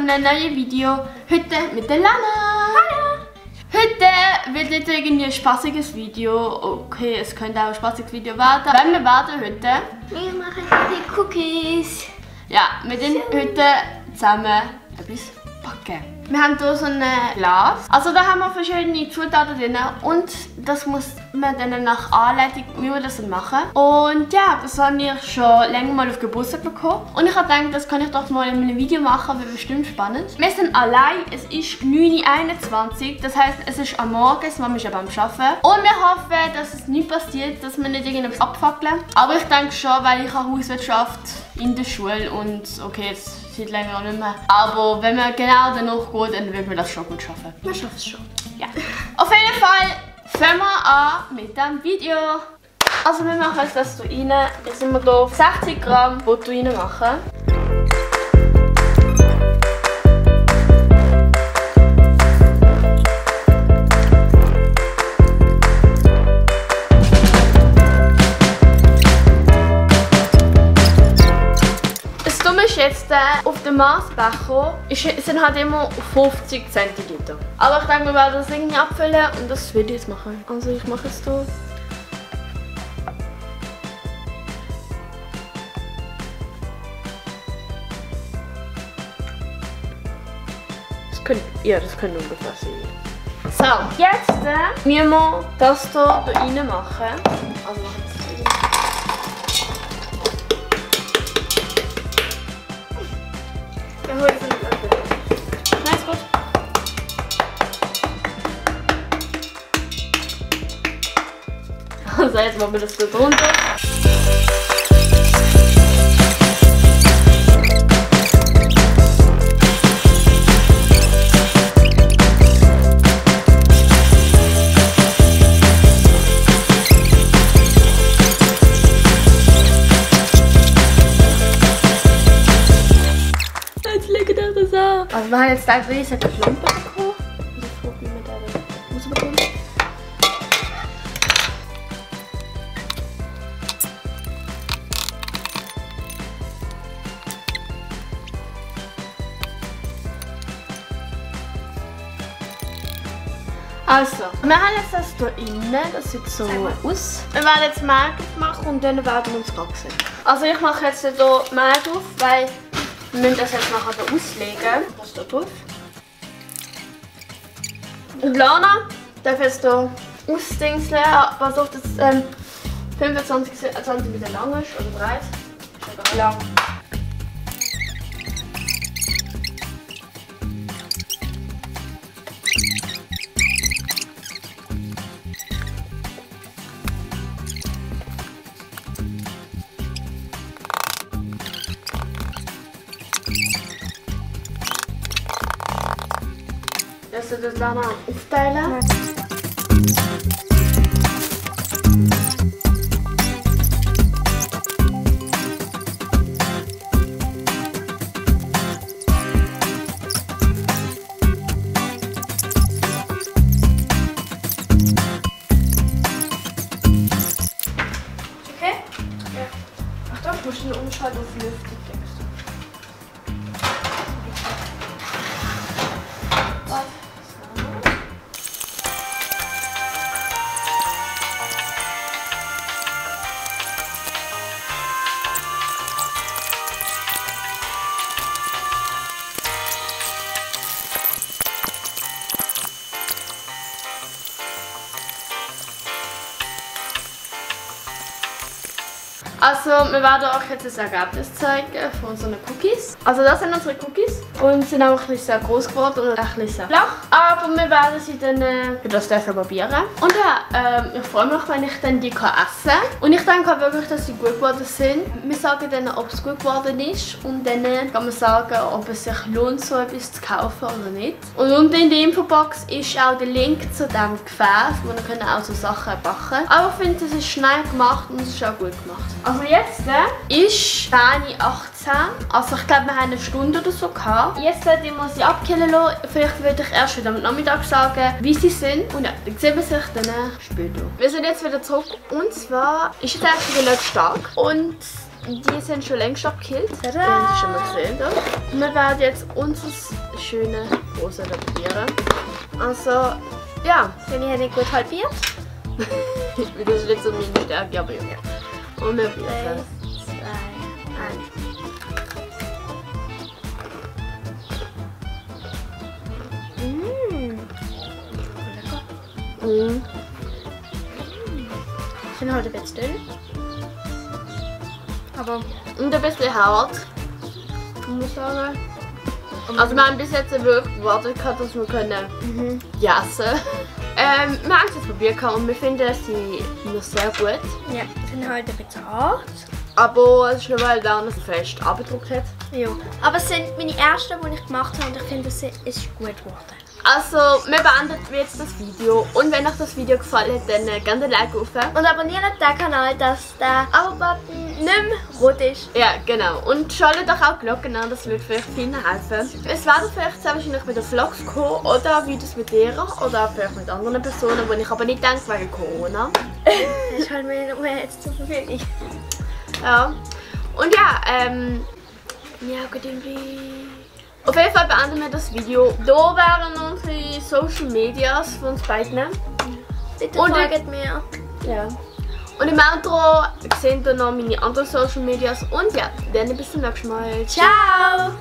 einem neuen Video. Heute mit der Lana. Hallo! Heute wird nicht irgendwie ein spaßiges Video. Okay, es könnte auch ein spaßiges Video werden. Wenn wir werden heute... Wir machen die Cookies. Ja, wir werden heute zusammen etwas backen. Wir haben hier so ein Glas. Also da haben wir verschiedene Zutaten drin und das muss man dann nach Anleitung, wie wir das machen. Und ja, das habe ich schon länger mal auf Geburtstag bekommen. Und ich habe gedacht, das kann ich doch mal in einem Video machen, wird bestimmt spannend. Wir sind allein, es ist 9:21 Uhr, das heisst, es ist am Morgen, Mama ist ja beim Arbeiten. Und wir hoffen, dass es nicht passiert, dass wir nicht irgendetwas abfackeln. Aber ich denke schon, weil ich habe Hauswirtschaft in der Schule und okay, jetzt seit länger nicht mehr. Aber wenn man genau danach geht, dann wird man das schon gut schaffen. Wir schaffen es schon. Ja. Auf jeden Fall fangen wir an mit dem Video. Also wir machen jetzt das hier rein. Jetzt sind wir hier auf 60 Gramm Butter rein machen. Jetzt auf dem Maßbecher sind halt immer 50 cm. Aber ich denke, wir werden das irgendwie abfüllen und das will ich jetzt machen. Also ich mache es hier. Das könnte ungefähr sein. So, jetzt müssen wir das hier rein machen. Also Nice, gut. Also jetzt machen wir das gut runter. Also wir haben jetzt eine riesige Lampe bekommen. Also ich frage, wie wir da rausbekommen. Also, wir haben jetzt das hier innen, das sieht so aus. Wir werden jetzt Mehl drauf machen und dann werden wir uns wachsen. Also ich mache jetzt hier Mehl drauf, weil wir müssen das jetzt nachher auslegen. Das da drauf. Und Lana darf jetzt hier ausdingseln, was auf das 25 cm lang ist oder breit. Ist egal. Lang. Dass du das Lana aufteilen. Okay? Ja. Achtung, ich muss den umschalten auf Lüftung. Also, wir werden euch jetzt das Ergebnis zeigen von unseren Cookies. Also, das sind unsere Cookies und sind auch ein bisschen sehr groß geworden und ein bisschen sehr flach. Aber wir werden sie dann für das probieren. Und ja, ich freue mich, wenn ich dann die essen kann. Und ich denke auch wirklich, dass sie gut geworden sind. Wir sagen dann, ob es gut geworden ist und dann kann man sagen, ob es sich lohnt, so etwas zu kaufen oder nicht. Und unten in der Infobox ist auch der Link zu diesem Gefäß, wo man auch so Sachen backen kann. Aber ich finde, es ist schnell gemacht und es ist auch gut gemacht. Also jetzt ist 10:18 Uhr. Also ich glaube, wir haben eine Stunde oder so gehabt. Jetzt werde ich sie abkühlen lassen. Vielleicht würde ich erst wieder am Nachmittag sagen, wie sie sind. Und ja, dann sehen wir sich dann später. Wir sind jetzt wieder zurück. Und zwar ist es eigentlich relativ stark. Und die sind schon längst abgekillt. Tada! Das haben Sie schon mal gesehen. Da. Wir werden jetzt unser schönes Rose probieren. Also, ja. Jenny hat nicht gut halbiert. Das ist nicht so meine Stärke, aber ja. Und wir probieren. 3, 2, 1. Mhm. Ich bin halt ein bisschen dünn. Aber Und ein bisschen hart. Ich muss sagen. Also wir haben bis jetzt wirklich gewartet, dass wir können essen. Wir haben es jetzt probiert und wir finden sie noch sehr gut. ja, ich bin halt ein bisschen hart. Aber es ist nur, weil Werner so fest abgedruckt hat. Ja. Aber es sind meine ersten, die ich gemacht habe und ich finde, es ist gut geworden. Also, wir beenden jetzt das Video. Und wenn euch das Video gefallen hat, dann gerne ein Like auf. Und abonniert den Kanal, dass der Abo-Button nicht mehr rot ist. Ja, genau. Und schaltet doch auch die Glocken an, das wird vielleicht vielen helfen. Es werden vielleicht sehr wahrscheinlich wieder Vlogs kommen oder Videos mit Lehrer oder vielleicht mit anderen Personen, wo ich aber nicht denke wegen Corona. Das ist halt mir jetzt zur Verfügung. Ja. Und ja, ja, gut irgendwie. Auf jeden Fall beenden wir das Video. Hier wären unsere Social Medias von uns beiden. Bitte Und folgt mir. Ja. Und im Outro seht ihr noch meine anderen Social Medias. Und ja, dann bis zum nächsten Mal. Ciao!